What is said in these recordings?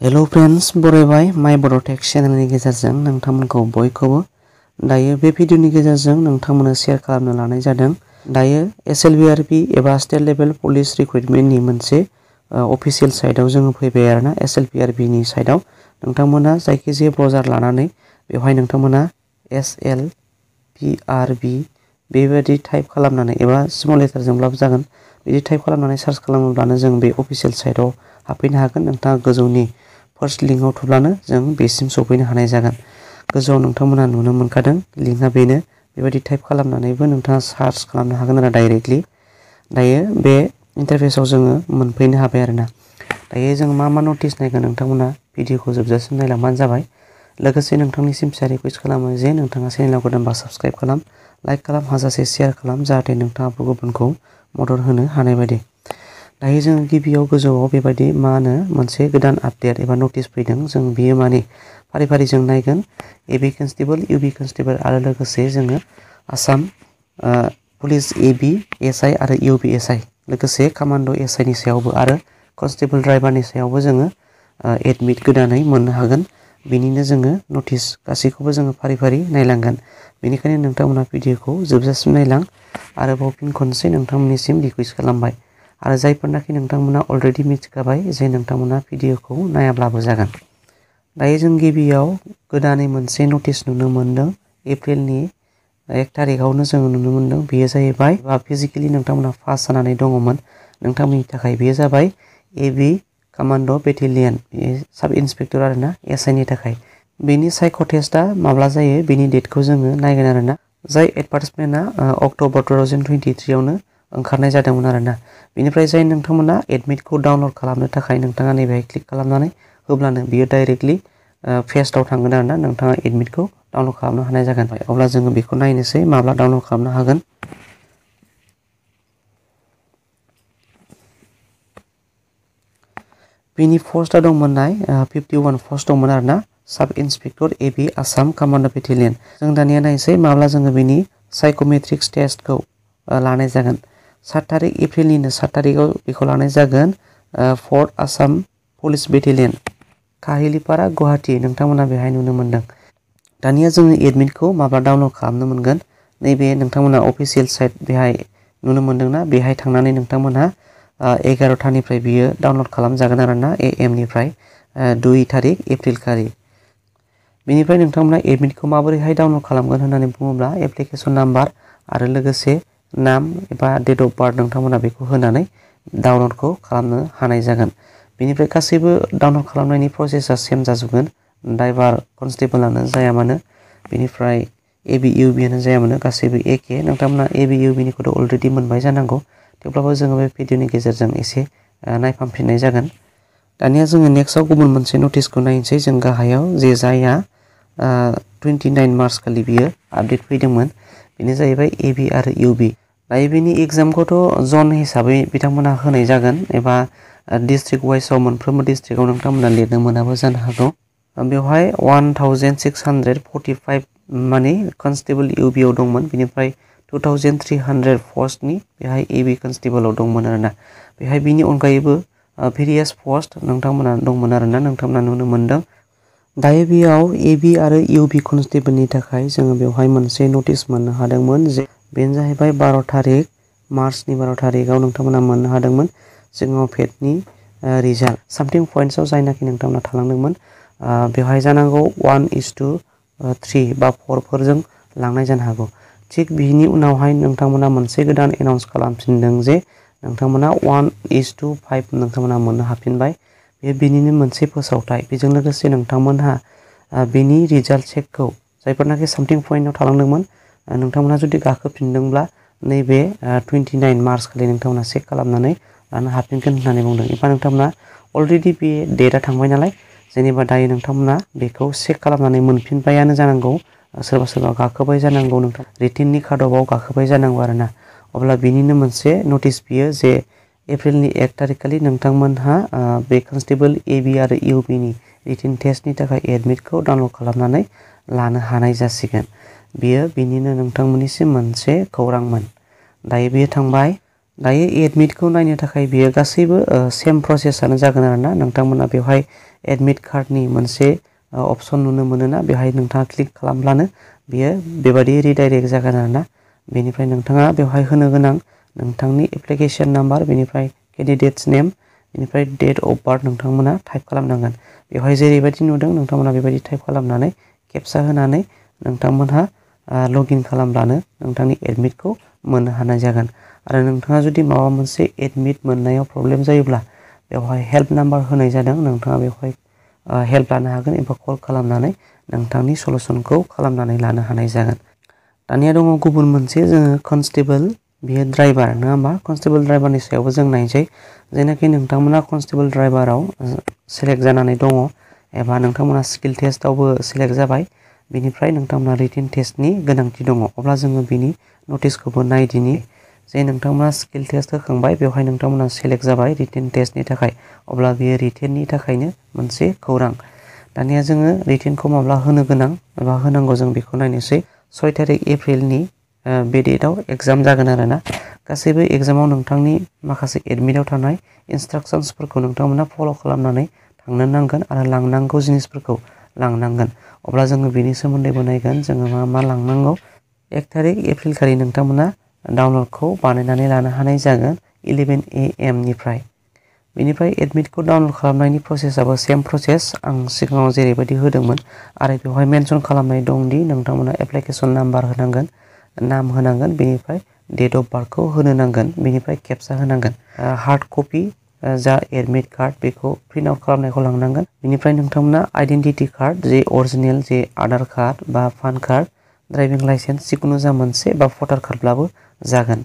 Hello friends बरायबाय माय बड'टेक चेनेलनि गेजेरजों नोंथांमोनखौ बयखौबो दायो बे भिडिअनि गेजेरजों नोंथांमोननो शेयार खालामनो लानाय जादों। दायो SLVRP एबा स्टेट लेभेल पुलिस रिक्रुटमेन्टनि मोनसे अफिशियेल साइटआव जोङो फैबाय आरोना SLVRP नि साइटआव नोंथांमोना जायखिजाया ब्राउजार लानानै बेवहाय नोंथांमोना SLVRP बेबायदि टाइप खालामनानै एबा स्मल लेटारजोंब्लाबो जागोन बिदि टाइप खालामनानै सार्च खालामोब्लानो जों बे अफिशियेल साइटआव हाबफैनो हागोन। नोंथाङा गोजौनि फार्स्ट लिंकआव थुब्लानो जों बेसिम सफैनो हानाय जागोन। गोजौआव नोंथांमोना नुनो मोनखादों लिंकआ बेनो बेबायदि टाइप खालामनानैबो नोंथाङा सार्च खालामनो हागोन आरो डाइरेक्टलि। दायो बे इन्टारफेसआव जोङो मोनफैनो हाबाय आरोना। दायो जों मा नटिस नायगोन नोंथांमोना भिडिअखौ जोबजासिम नायलांबानो जाबाय। लोगोसे नोंथांनिसिम फिसा रिकुवेस्ट खालामो जे नोंथाङा चेनेलाव गोदानबा साबस्क्राइब खालाम, लाइक खालाम, हाजासे शेयार खालाम जाहाथे नोंथाङा गुबुनखौ मदद होनो हानाय बायदि। दायो जों गिबियाव गोजौआव बेबायदि मोनसे गोदान आपडेट एबा नटिस फैदों। जों बियो माने फारि फारि जों नायगोन AB कनस्टेबल, UB कनस्टेबल आरो लोगोसे जोङो आसाम पुलिस AB SI आरो UB SI लोगोसे कमान्ड' SI नि सायावबो आरो कनस्टेबल ड्राइभारनि सायावबो जोङो एडमिट गोदानै मोननो हागोन। बिनिनो जोङो नटिस गासैखौबो जोङो फारि फारि नायलांगोन। बेनिखायनो नोंथांमोना भिडिअखौ जोबजासिम नायलां। आरोबाव फिन खनसे नोंथांमोननिसिम रिकुवेस्ट खालामबाय आरो जायफोरनाखि नोंथांमोना अलरेडि मिथिखाबाय जे नोंथांमोना भिडिअखौ नायाब्लाबो जागोन। दायो जों गिबियाव गोदानै मोनसे नटिस नुनो मोनदों। एप्रिलनि 1 तारिखआवनो जोङो नुनो मोनदों। बेयो जाहैबाय फिजिकेलि नोंथांमोना पास जानानै दङमोन नोंथांमोननि थाखाय बेयो जाबाय AB कमान्ड' बेटेलियन साब इन्सपेक्टर आरोना SI नि थाखाय। बेनि साइक' टेस्टआ माब्ला जायो बेनि डेटखौ जोङो नायगोन आरोना। जाय एडभार्टाइजमेन्टआ अक्ट'बर 2023 आवनो ओंखारनाय जादोंमोन आरोना। बेनिफ्राय जाय नोंथांमोना एडमिटखौ डाउनलड खालामनो थाखाय नोंथाङा नैबेहाय क्लिक खालामनानै होब्लानो बियो डाइरेक्टलि पेजआव थांगोन आरोना। नोंथाङा एडमिटखौ डाउनलड खालामनो हानाय जागोन। अब्ला जोङो बेखौ नायनोसै माब्ला डाउनलड खालामनो हागोन। बेनि पस्टआ दंमोननाय 51 पस्ट दंमोन आरोना साब inspector AB Assam command' battalion. जों दानिया नायनोसै माब्ला जोङो बेनि साइक'मेट्रिक्स टेस्टखौ लानाय जागोन। 7 तारिख एप्रिलनिनो 7 तारिखआव बेखौ लानाय जागोन। 4th Assam police battalion Kahilipara Guwahati नोंथांमोना बेहाय नुनो मोनदों। दानिया जोङो एडमिटखौ माब्ला डाउनलड खालामनो मोनगोन नैबे नोंथांमोना अफिशियेल साइट बेहाय नुनो मोनदोंना बेहाय थांनानै नोंथांमोनहा 11थानिफ्राय बियो डाउनलड खालामजागोन आरोना AM निफ्राय 2 तारिख एप्रिल खालि। बेनिफ्राय नोंथांमोना एडमिटखौ माबोरैहाय डाउनलड खालामगोन होननानै बुङोब्ला एप्लिकेसन नाम्बार आरो लोगोसे नाम एबा डेट अफ बार्थ नोंथांमोना बेखौ होनानै डाउनलडखौ खालामनो हानाय जागोन। बेनिफ्राय गासैबो डाउनलड खालामनायनि प्रसेसा सेम जाजोबगोन। ड्राइभार कनस्टेबलानो जाया मानो बेनिफ्राय AB UB आनो जाया मानो गासैबो एखे। नोंथांमोना AB UB निखौथ' अलरेडि मोनबाय जानांगौ। थेवब्लाबो जोङो बे भिडिअनि गेजेरजों एसे नायफामफिननाय जागोन। दानिया जोङो नेक्स्टआव गुबुन मोनसे नटिसखौ नायनोसै। जों गाहायाव जे जायहा 29 मार्च खालि बियो आपडेट फैदोंमोन बेनो जाहैबाय AB आरो UB। दायो बेनि एग्जामखौथ' जन हिसाबै बिथांमोना होनाय जागोन एबा डिस्ट्रिक्ट वाइसआव मोनफ्रोमबो डिस्ट्रिक्टआव नोंथांमोना लिरनो मोनाबो जानो हागौ। बेवहाय 1645 माने कनस्टेबल UB आव दंमोन। बेनिफ्राय 2300 पस्टनि बेहाय AB कनस्टेबलाव दंमोन आरोना। बेहाय बिनि अनगायैबो भेरियास पस्ट नोंथांमोना दंमोन आरोना नोंथांमोना नुनो मोनदों। दायो बेयाव AB आरो UB कनस्टेबलनि थाखाय जोङो बेवहाय मोनसे नटिस मोननो हादोंमोन जे बेनो जाहैबाय 12 तारिख मार्चनि 12 तारिखआव नोंथांमोना मोननो हादोंमोन सिगाङाव पेटनि रिजाल्ट सामथिं पइन्ट्सआव जायनाखि नोंथांमोना थालांदोंमोन बेवहाय जानांगौ 1:3 बा 4 फोरजों लांनाय जानो हागौ। थिग बिनि उनावहाय नोंथांमोना मोनसे गोदान एनाउन्स खालामफिनदों जे नोंथांमोना 1:5 नोंथांमोना मोननो हाफिनबाय। बे बिनिनो मोनसे फोसावथाय। बेजों लोगोसे नोंथांमोनहा बेनि रिजाल्ट चेकखौ जायफोरनाखि सामथिं पइन्टआव थालांदोंमोन नोंथांमोना जुदि गाखोफिनदोंब्ला नैबे 29 मार्च खालि नोंथांमोना चेक खालामनानै लानो हाफिनगोन होननानै बुंदों। एबा नोंथांमोना अलरेडि बे डेटआ थांबाय नालाय जेनेबा दायो नोंथांमोना बेखौ चेक खालामनानै मोनफिनबायानो जानांगौ। सोरबा सोरबा गाखोबाय जानांगौ नोंथां रिटेननि काटअफआव गाखोबाय जानांगौ आरोना। अब्ला बिनिनो मोनसे नटिस बियो जे एप्रिलनि 1 तारिख खालि नोंथांमोनहा बे कनस्टेबल AB आरो UB नि रिटेन टेस्टनि थाखाय एडमिटखौ डाउनलड खालामनानै लानो हानाय जासिगोन। बियो बिनिनो नोंथांमोननिसिम मोनसे खौरांमोन। दायो बेयो थांबाय। दायो एडमिटखौ नायनो थाखाय बियो गासैबो सेम प्रसेसआनो जागोन आरोना नोंथांमोना बेवहाय एडमिट कार्डनि मोनसे अपसन नुनो मोनोना बेवहाय नोंथाङा क्लिक खालामब्लानो बियो बेबादि रिडाइरेक्ट जागोन आरोना बेनिफ्राय नोंथाङा बेवहाय होनो गोनां नोंथांनि एप्लिकेशन नाम्बार बेनिफ्राय केन्डिडेट्स नेम बेनिफ्राय डेट अफ बार्थ नोंथांमोना टाइप खालामनांगोन बेवहाय जेरैबायदि नुदों नोंथांमोना बेबायदि टाइप खालामनानै केपसा होनानै नोंथांमोनहा लगिन खालामब्लानो नोंथांनि एडमिटखौ मोननो हानाय जागोन आरो नोंथाङा जुदि माबा मोनसे एडमिट मोननायाव प्रब्लेम जायोब्ला बेवहाय हेल्प नाम्बार होनाय जादों नोंथाङा बेवहाय हेल्प लानो हागोन एबा कल खालामनानै नोंथांनि सलुसनखौ खालामनानै लानो हानाय जागोन दानिया दङ गुबुन मोनसे जोङो कनस्टेबल बियो ड्राइभार नङा होमबा कनस्टेबल ड्राइभारनि सायावबो जों नायनोसै जेनाखि नोंथांमोना कनस्टेबल ड्राइभाराव सेलेक्ट जानानै दङ एबा नोंथांमोना स्किल टेस्टआवबो सेलेक्ट जाबाय बेनिफ्राय नोंथांमोना रिटेन टेस्टनि गोनांथि दङ अब्ला जोङो बिनि नटिसखौबो नायदिनि जे नोंथांमोना स्किल टेस्ट होखांबाय बेवहाय नोंथांमोना सेलेक्ट जाबाय रिटेन टेस्टनि थाखाय अब्ला बेयो रिटेननि थाखायनो मोनसे खौरां दानिया जोङो रिटेनखौ माब्ला होनो गोनां एबा होनांगौ जों बेखौ नायनोसै 6 तारिख एप्रिलनि बे डेटआव एग्जाम जागोन आरोना गासैबो एग्जामाव नोंथांनि माखासे एडमिटआव थानाय इन्सट्राक्सन्सफोरखौ नोंथांमोना फल' खालामनानै थांनो नांगोन आरो लांनांगौ जिनिसफोरखौ लांनांगोन अब्ला जोङो बेनि सोमोन्दैबो नायगोन जोङो मा लांनांगौ 1 तारिख एप्रिल खालि नोंथांमोना डाउनलडखौ बानायनानै लानो हानाय जागोन 11 AM निफ्राय बेनिफ्राय एडमिटखौ डाउनलड खालामनायनि प्रसेसआबो सेम प्रसेस आं सिगाङाव जेरैबायदि होदोंमोन आरो बेवहाय मेनसन खालामनाय दंदि नोंथांमोना एप्लिकेसन नाम्बार होनांगोन नाम होनांगोन बेनिफ्राय डेट अफ बार्थखौ होनो नांगोन बेनिफ्राय केपसा होनांगोन हार्ड कपि जा एडमिट कार्ड बेखौ प्रिन्ट आउट खालामनायखौ लांनांगोन बेनिफ्राय नोंथांमोना आइडेन्टिटि कार्ड जे अरिजिनेल जे आधार कार्ड बा पान कार्ड ड्राइभिं लाइसेन्स जिखुनु जा मोनसे बा भटार कार्डब्लाबो जागोन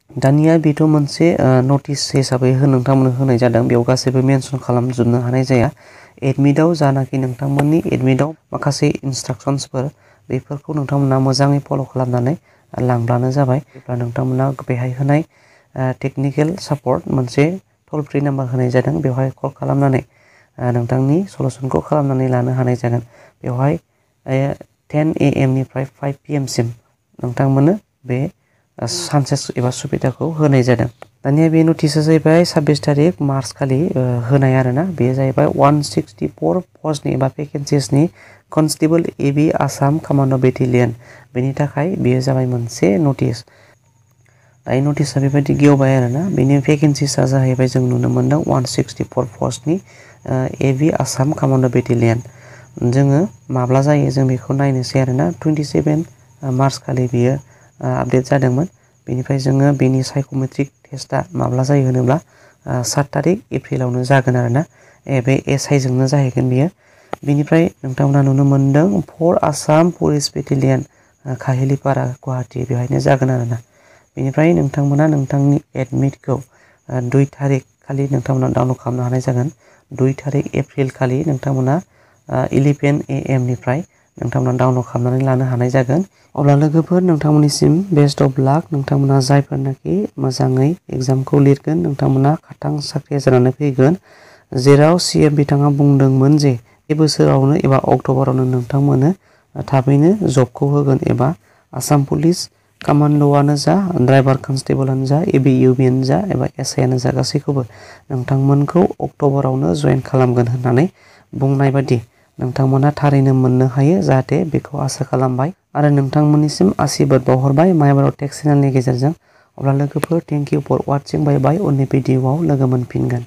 दानिया बेथ' मोनसे नटिस हिसाबै नोंथांमोननो होनाय जादों बेयाव गासैबो मेनसन खालामजोबनो हानाय जाया एडमिटआव जानाखि नोंथांमोननि एडमिटआव माखासे इन्सट्राक्सन्सफोर बेफोरखौ नोंथांमोना मोजाङै फल' खालामनानै लांब्लानो जाबाय अब्ला नोंथांमोना बेहाय होनाय टेक्निकेल सापर्ट मोनसे टल फ्रि नाम्बार होनाय जादों बेवहाय कल खालामनानै नोंथांनि सलुसनखौ खालामनानै लानो हानाय जागोन बेवहाय 10 AM निफ्राय 5 PM सिम नोंथांमोननो बे सान्सेस एबा सुबिदाखौ होनाय जादों दानिया बे नटिसआ जाहैबाय 26 तारिख मार्च खालि होनाय आरोना बेयो जाहैबाय 164 पस्टनि एबा भेकेन्सिसनि constable AB Assam command' battalion बेनि थाखाय बेयो जाबाय मोनसे नटिस दायो नटिसआ बेबायदि गेवबाय आरोना बेनि भेकेन्सिसआ जाहैबाय जों नुनो मोन्दों 164 पस्टनि AB आसाम कमान्ड' बेटेलियन जोङो माब्ला जायो जों बेखौ नायनोसै आरोना 27 मार्च खालि बियो आपडेट जादोंमोन बेनिफ्राय जोङो बेनि साइक'मेट्रिक टेस्टआ माब्ला जायो होनोब्ला 7 तारिख एप्रिलावनो जागोन आरोना बे SI जोंनो जाहैगोन बियो बेनिफ्राय नोंथांमोना नुनो मोन्दों 4 आसाम पुलिस बेटेलियन काहिलिपारा गुवाहाटि बेवहायनो जागोन आरोना बेनिफ्राय नोंथांमोना नोंथांनि एडमिटखौ 2 तारिख खालि नोंथांमोना डाउनलड खालामनो हानाय जागोन 2 तारिख एप्रिल खालि नोंथांमोना 11 AM निफ्राय नोंथांमोना डाउनलड खालामनानै लानो हानाय जागोन अब्ला लोगोफोर नोंथांमोननिसिम बेस्ट अफ लाक नोंथांमोना जायफोरनाखि मोजाङै एग्जामखौ लिरगोन नोंथांमोना खाथां साख्रि जानानै फैगोन जेराव CM बिथाङा बुंदोंमोन जे बे बोसोरावनो एबा अक्ट'बरावनो नोंथांमोननो थाबैनो जबखौ होगोन एबा आसाम पुलिस कामान्ड'आनो जा ड्राइभार कनस्टेबलानो जा ABUBआनो जा एबा SIआनो जा गासैखौबो नोंथांमोनखौ अक्ट'बरावनो जइन खालामगोन होननानै बुंनाय बादि नोंथांमोना थारैनो मोननो हायो जाहाथे बेखौ आसा खालामबाय आरो नोंथांमोननिसिम आशीर्बाद बावहरबाय माय भारत टेक चेनेलनि गेजेरजों अब्ला लोगोफोर थेंक इउ फर वाचिं बाय बाय उननि भिडिअआव लोगो मोनफिनगोन